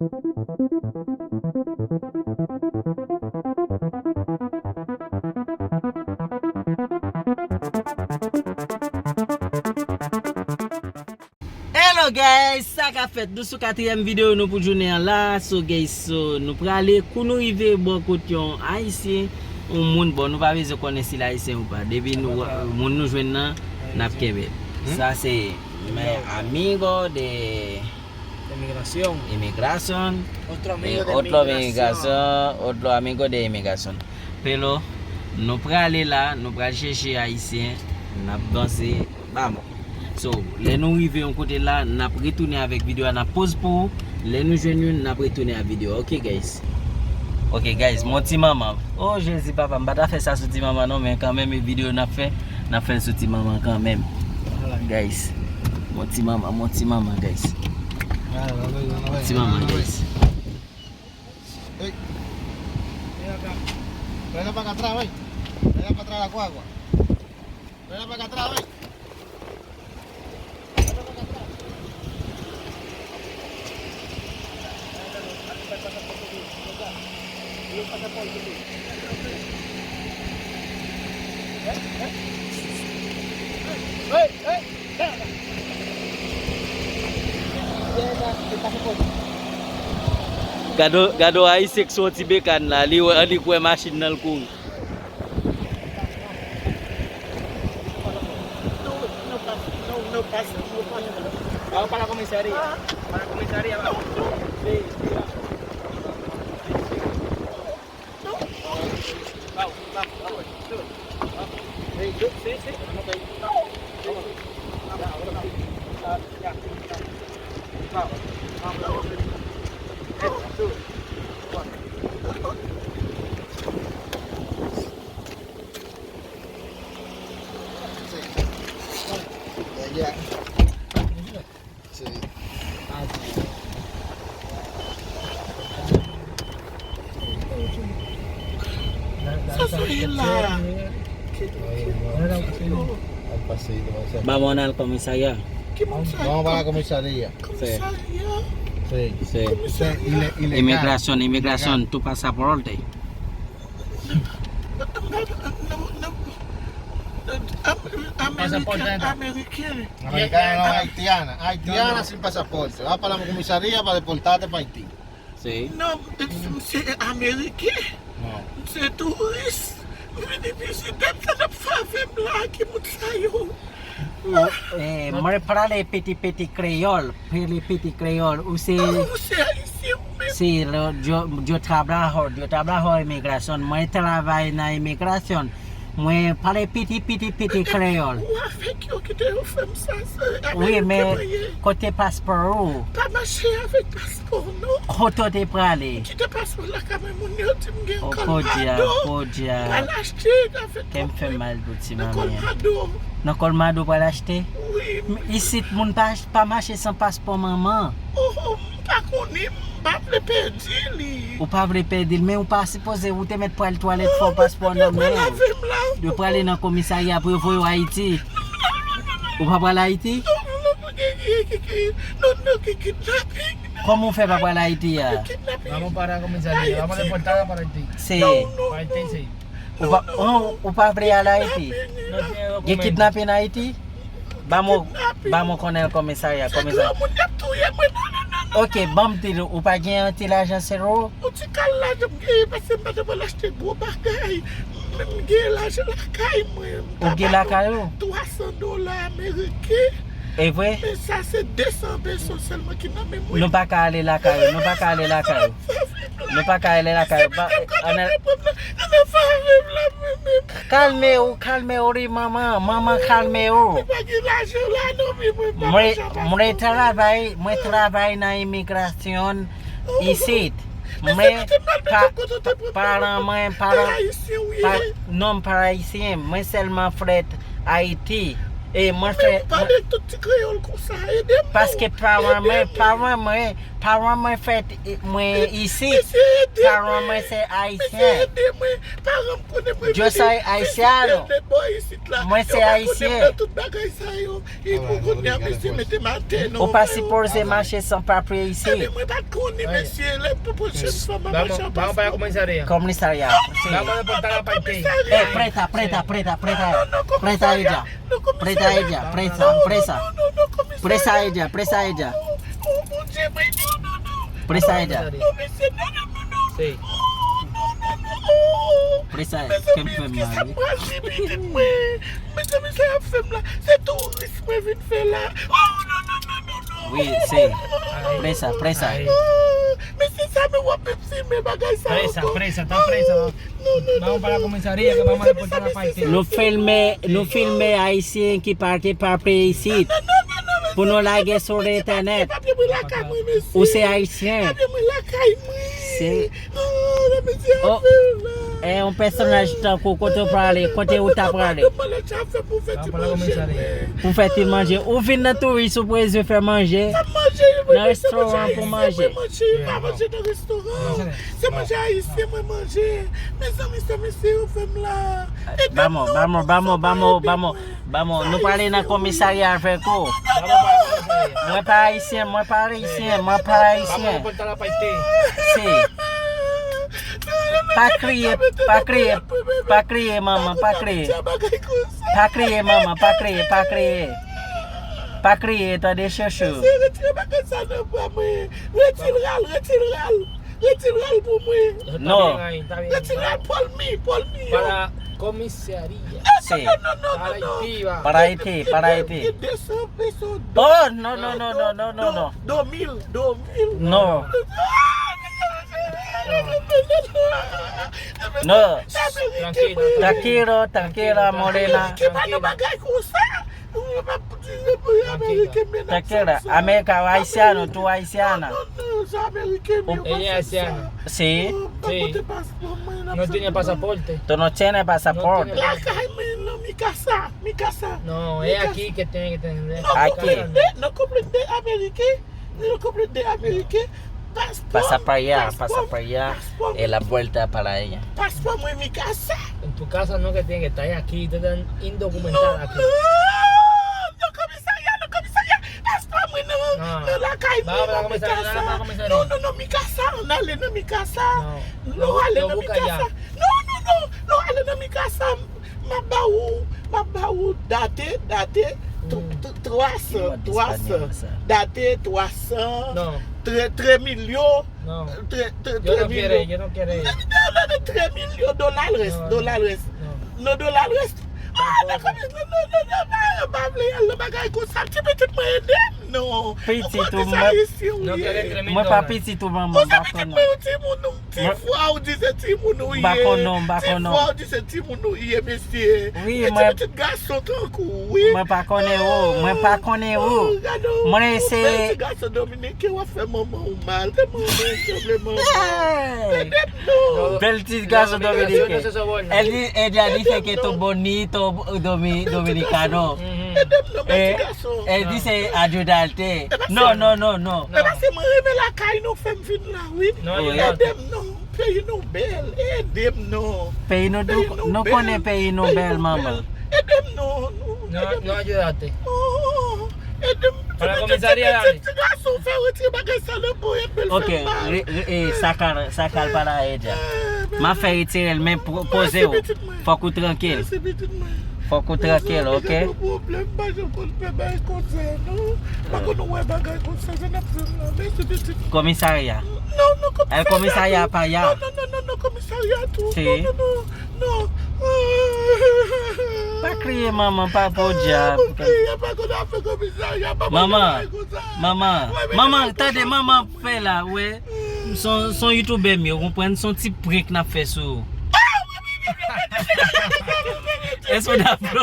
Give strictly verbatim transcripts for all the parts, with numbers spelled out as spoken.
Hello guys, sa k ap fèt? Nou sou katriyèm videyo nou pou jounen an la. So guys, so, nou prale, kou nou rive bò kot yon Ayisyen, yon moun, bon, nou pa bezwen konnen si l Ayisyen ou pa. Depi nou, moun nou jwenn nan, n ap kenbe l. Sa se mi amigo de imigración, otro amigo de imigración, otro amigo de imigración. Pero, nou prale la, nou pral chèche Ayisyen, n ap vanse. Vamos. So, lè nou rive yon kote la, n ap retounen avèk videyo a, n ap poz pou ou. Lè nou jwenn youn, n ap retounen ak videyo a. Ok, guys. Ok, guys, mon ti manman. Oh, Jezi, papa, m pa ta fè sa sou ti manman, non, men kanmenm, e videyo n ap fè, n ap fè l sou ti manman kanmenm. Guys, mon ti manman, mon ti manman, guys. Mon ti manman, guys. Ey. Ven acá. Ven para atrás, ven. Ven para atrás la guagua. Ven para atrás, ven. Gado, gado Ayisyen k soti Bekann la, li wè, li kwè machin nan l kouri. Vamos para la comisaría. Para la comisaría, vamos. Sí, sí, vamos. Vamos, vamos, vamos. Sí, sí, sí. Vamos, vamos. Eso, sube. Sa sa ye la? Ba mwen al komisarya. Ki moun sa? Non, pa la komisarya. Komisarya? Se. Se. Komisarya. Imigrasyon, imigrasyon, tu pasaporte. Ameriken, ameriken. Americano, haitiana. Haitiana sin pasaporte. Va para la comisaría para deportarte para Haití. Sí. Non, misye ameriken. Non. Misye touris. M vini vizite m, sa n ap fè avè m la, ki moun sa yo? Mwen prale piti piti kreyòl, pale piti kreyòl. Ou se, ou se ayisyen ou menm? Sí, lo, yo, yo trabajo, yo trabajo imigración. Mwen travay nan imigrasyon. Mwen pale piti, piti, piti kreyòl. Ou avèk yo ki te yo fè m sa, se ameriken mwen ye. Wi, men kote paspò ou? Pa mache avèk paspò, non. Kote w te prale? M kite paspò lakay mwen, moun yo di m gen kòlmado. Pral achte avèk kòb mwen. Kè m fè mal pou ti manmi an. Nan kòlmado. Nan kòlmado pral achte? Wi. Isit moun pa, pa mache san paspò manman. Oh, oh, m pa konnen, m pa vle pèdi li. Ou pa vle pèdi l, men ou pa sipoze, ou te mèt pral twalèt fò paspò nan men w. Yo prale nan komisarya pou yo voye w Ayiti. Ou pa pral Ayiti? Kòman w fè pa pral Ayiti a? Se. Ou pa, ou, ou pa vle al Ayiti? Gen kidnapin Ayiti? Ba mwen, ba mwen konnen komisarya, komisarya. Ok, ban m di l, ou pa gen yon ti lajan sero? Yon ti kal lajan m genyen, paske m pa t ap al achte gwo bagay. Men m gen lajan lakay mwen. Ou gen lakay ou? Twa san dola ameriken. E vre? Men sa se de san peso sèlman ki nan men mwen. Nou pa ka ale lakay ou, nou pa ka ale lakay ou. Nou pa ka ale lakay ou. Kalme ou, kalme ou, ri manman, manman, kalme ou. Mwen, mwen travay, mwen travay nan imigrasyon isit. Men pa, paran mwen, paran, pa, non, m pa ayisyen, mwen sèlman fèt Ayiti. E mwen fè, paske paran mwen, paran mwen, Paran mwen fèt, mwen isit. Paran mwen se ayisyen. Yo soy haitiano. Mwen se ayisyen. Ou pa sipoze mache san papye isit. Komisarya. Eh, preta, preta, preta, preta, preta. Preta ella. Preta ella, preta, presa. Presa ella, presa ella. Presa ella. Presa ella, kè m fè m mal, wi. Mezanmi, sa y ap fè m la? Se touris mwen vin fè la. Oh, non, non, non, non, non. Wi, se. Presa, presa. Oh, mesye, sa men w ap menm filme bagay sa ankò. Presa, presa, ta presa. Ba mwen pale komisarya, ke ba mwen repòt la pa ete. Nou filme, nou filme ayisyen ki pa gen papye isit. Pou nou lage sou entènèt. Ou se ayisyen. Se. Oh, e yon pèsonaj tankou kote w prale, kote ou ta prale. Pou fè ti manje. Ou vin nan touris, ou bezwen fè manje. Nan restoran pou manje. Se manje ayisyen mwen manje. Mezanmi, sa mesye yo fè m la. Ba mwen, ba mwen, ba mwen, ba mwen, ba mwen, ba mwen. Nou prale nan komisarya avèk ou. Mwen pa ayisyen, mwen pa ayisyen, mwen pa ayisyen. Se. Pa kriye, pa kriye, pa kriye, manman, pa kriye. Pa kriye, manman, pa kriye, pa kriye. Pa kriye, tande, chouchou. Retire bagay sa nan bra mwen. Retire l, retire l. Retire l pou mwen. Non. Retire l, Paul mi, Paul mi. Para komisarya. Se. Non, non, non, non, non. Para ete, para ete. Oh, non, non, non, non, non, non, non. Domil, domil. Non. Non. Tranquilo, tranquilo, amorena. Ki pa nan bagay konsa. Ou pa di Ameriken men. Amerika, haitiano, tu haitiana. Non, non, non, sa Ameriken men. Ella es haitiana. Sí. Si. No tiene pasaporte. Tú no tienes pasaporte. Lakay mwen nan Mikasa, Mikasa. No, es aquí que tiene que tener. No konprann de, no konprann de Ameriken. Yo konprann de Ameriken. Paspò. Pasa pa allá, pasa pa allá, e la vuelta para ella. Paspò mwen Mikasa. En tu casa no que tiene que estar aquí, te dan indocumental aquí. Non, komisarya, non, komisarya. Paspò mwen nan lakay mwen nan Mikasa. Non, non, non, Mikasa, ann ale nan Mikasa. Non, ale nan Mikasa. Non, non, non, non, ale nan Mikasa. M ap ba ou, m ap ba ou date, date, twa san, twa san, date twa san, tre, tre milyon, tre, tre, tre milyon. Non, non, non, tre milyon, dola l rès, dola l rès. Non, dola l rès. Ah, non, non, non, non, non, non, pa vle al nan bagay konsa. Ti pitit mwen ede m, non. Pitit ou, mwen pa pitit ou, manman, m pa konn non. Ti fwa ou di se timoun ou ye. M pa konn non, m pa konn non. Ti fwa ou di se timoun ou ye, mesye. Wi, mwen. Ti pitit gason tankou ou, wi. Mwen pa konnen ou, mwen pa konnen ou. Mwen se bèl ti gason dominiken, w ap fè manman ou mal. Se manman ou sanble manman. Ede m non. Bèl ti gason dominiken. El di, ella dice que tú bonito domi-, dominicano. Ede m non, bèl ti gason. El dice ayudarte. Non, non, non, non. E pa se mwen renmen lakay nou fè m vin la, wi. Ede m non. Peyi nou bèl, ede m non. Peyi nou dou, nou konnen peyi nou bèl, manman. Ede m non, non, ede m non. Ede m. Ti pitit, ti gason, fè retire bagay sa nan po, e bèl fè mal. Ok, sakal, sakal pa la, Edja. M ap fè retire l, men poze w. Fòk ou trankil. Fòk ou trankil, ok? Komisarya. El komisarya pa ya. Non, non, non, komisarya tou. Si. Non, non, non, non. Pa kriye, manman, pa podyab. Manman, manman, manman, tande, manman fè la, wè. Son, son youtubè m yo, konprann, son ti prank n ap fè sou ou. Èske w dakò?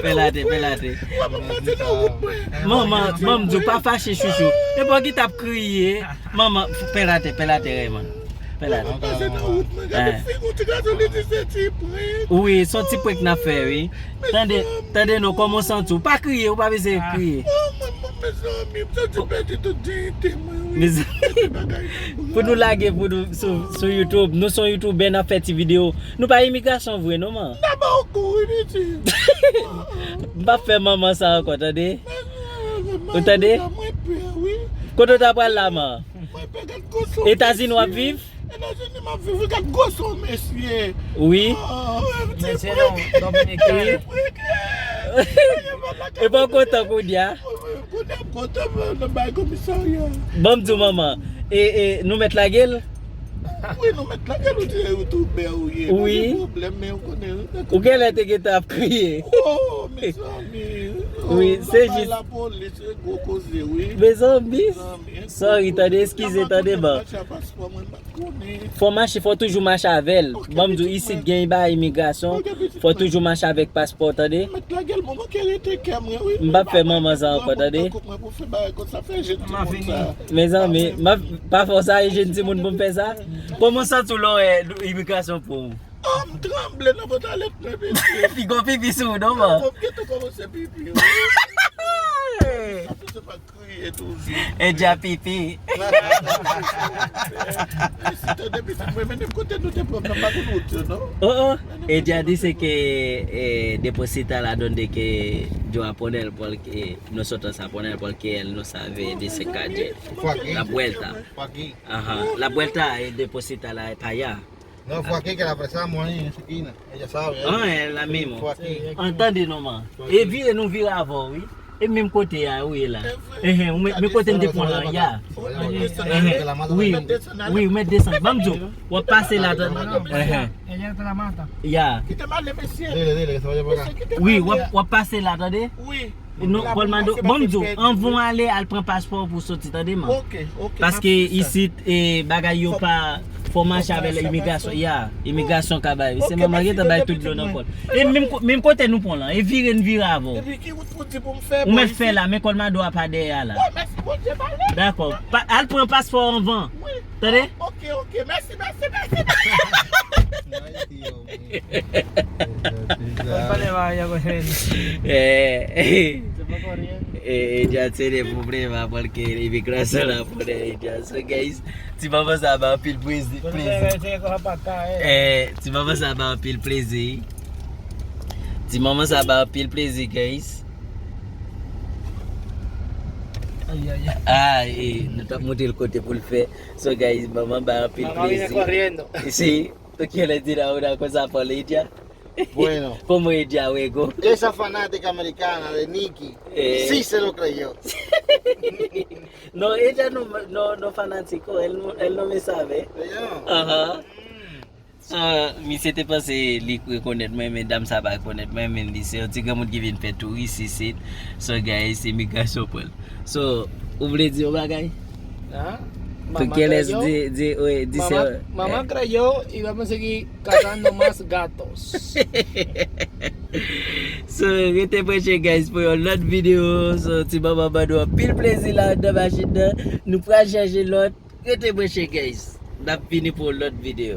Pèlate, pèlate. Manman, manman, di w pa fache, chouchou. E pa ki t ap kriye. Manman, pèlate, pèlate, Raymond. Pèlate. Wi, son ti prank n ap fè, wi. Tande, tande non, kòman w santi w? Pa kriye, ou pa bezwen kriye. Mezanmi, m santi m pèdi tout diyite mwen, wi. Mezanmi, pou nou lage pou nou sou, sou YouTube. Nou se yon YouTuber, n ap fè ti videyo. Nou pa imigrasyon vre, non, man. N ap ba w kou, wi, piti. M p ap fè manman sa ankò, tande? Ou tande? Mezanmi, mwen pè, wi. Kote w ta pral la, man? Mwen pè, gad gwo sou. Etazini w ap viv? Etazini m ap viv, gad gwo sou mesye. Wi. Oh, mesye non, Dominiken. Wi. E pa kontan kounye a. Kounye a m kontan nan bay komisarya. Ban m di w manman, e, e, nou mèt lage l? Wi, nou mèt lage l, ou di youtubè ou ye. Wi. Pa gen pwoblèm, men ou konnen. Ou genlè te gentan ap kriye. Oh, mezanmi. Wi, se jis. Lapolis, se gwo koze, wi. Mezanmi. Mezanmi. Sorry, tande, eskize, tande, man. Paspò mwen, m pa t konnen. Fò mache, fò toujou mache avè l. Ok, ban m di w, pitit isit mwen. Gen ba imigrasyon, ok, pitit mwen. Fò toujou mache avèk paspò, tande? Mèt lage l, mwen manke rete kè mwen, wi. M p ap fè manman sa ankò, tande? Mwen pou fè bagay konsa, fè jèn timoun sa. Mezanmi, m ap pa fè w sa, e jèn timoun pou m fè sa? Kòman w santi w lè w wè imigrasyon pran w? Oh, m tranble nan pantalèt mwen, mesye. Pigo pipi sou w, non, man? Mwen gentan kòmanse pipi, wi. Sa se pa kriye toujou. Edja pipi. Mesye, tande pitit mwen, mennen m kote nou te pran m nan, pa konn wout yo, non? Oh, oh. Edja di se ke, eh, deposita la donde que yo a poner porque nosotros a poner porque él no sabe dice calle. La vuelta. Ajá, la vuelta, eh, deposita la pa allá. No, fue aquí que la apresamos ahí en esa esquina. Ella sabe, eh. Ah, es la mismo. Fue aquí. An tande non man. E vire nou vire avè w, wi. E menm kote a, ou ye la. Enhen, ou men, men kote m te pran lan, ya. Enhen. Wi, wi, ou mèt desann. Ban m di w, w ap pase la, tande. Enhen. Ya. Dile, dile, que se vaya para acá. Wi, w ap, w ap pase la, tande. Wi. Non, Colmado, ban m di w, anvan w ale, al pran paspò w pou w soti, tande, man. Ok, ok, m ap fè sa. Paske isit, e, bagay yo pa, fò mache avè imigrasyon, ya, imigrasyon ka bay. Se manman gentan bay tout dlo nan kò l. E menm ko-, menm kote nou pran lan, e vire n vire avè w. Epi ki wout pou di pou m fè? Ou mèt fè la, men Colmado a pa dèyè a la. Wi, mèsi Bondye, pale. Dakò. Pa, al pran paspò w anvan. Wi. Tande? Ok, ok, mèsi, mèsi, mèsi, mèsi. Ay, Dios mío. Eh, eh, ya tiene problema porque imigrasyon la pone ya. So, guys, ti manman sa ba anpil plezi, plezi. Eh, ti manman sa ba anpil plezi. Ti manman sa ba anpil plezi, guys. Ay, ay, ay. Ah, eh, nou t ap montre l kote pou l fè. So, guys, manman ba anpil plezi. Mama viene corriendo. Si. Tú quieres decir ahora cosa por ella? Bueno. ¿Cómo ella, luego? Esa fanática americana de Nicki, eh, sí se lo creyó. No, ella no, no, no fanático, él no, él no me sabe. Ella no. Ajá. Mm. So, misye te panse li rekonèt mwen, men dam sa pa rekonèt mwen, men li se yon ti granmoun ki vin fè touris isit. So, guys, imigrasyon pran l. So, ou vle di yon bagay? Ah, Mama Krayo. Tú quieres di, di, oye, di se, Mama, Mama Krayo, y vamos a seguir cazando más gatos. So, rete branche, guys, pou yon lòt videyo. So, ti manman ban nou anpil plezi la anndan machin nan. Nou pral chèche lòt. Rete branche, guys. N ap vini pou yon lòt videyo.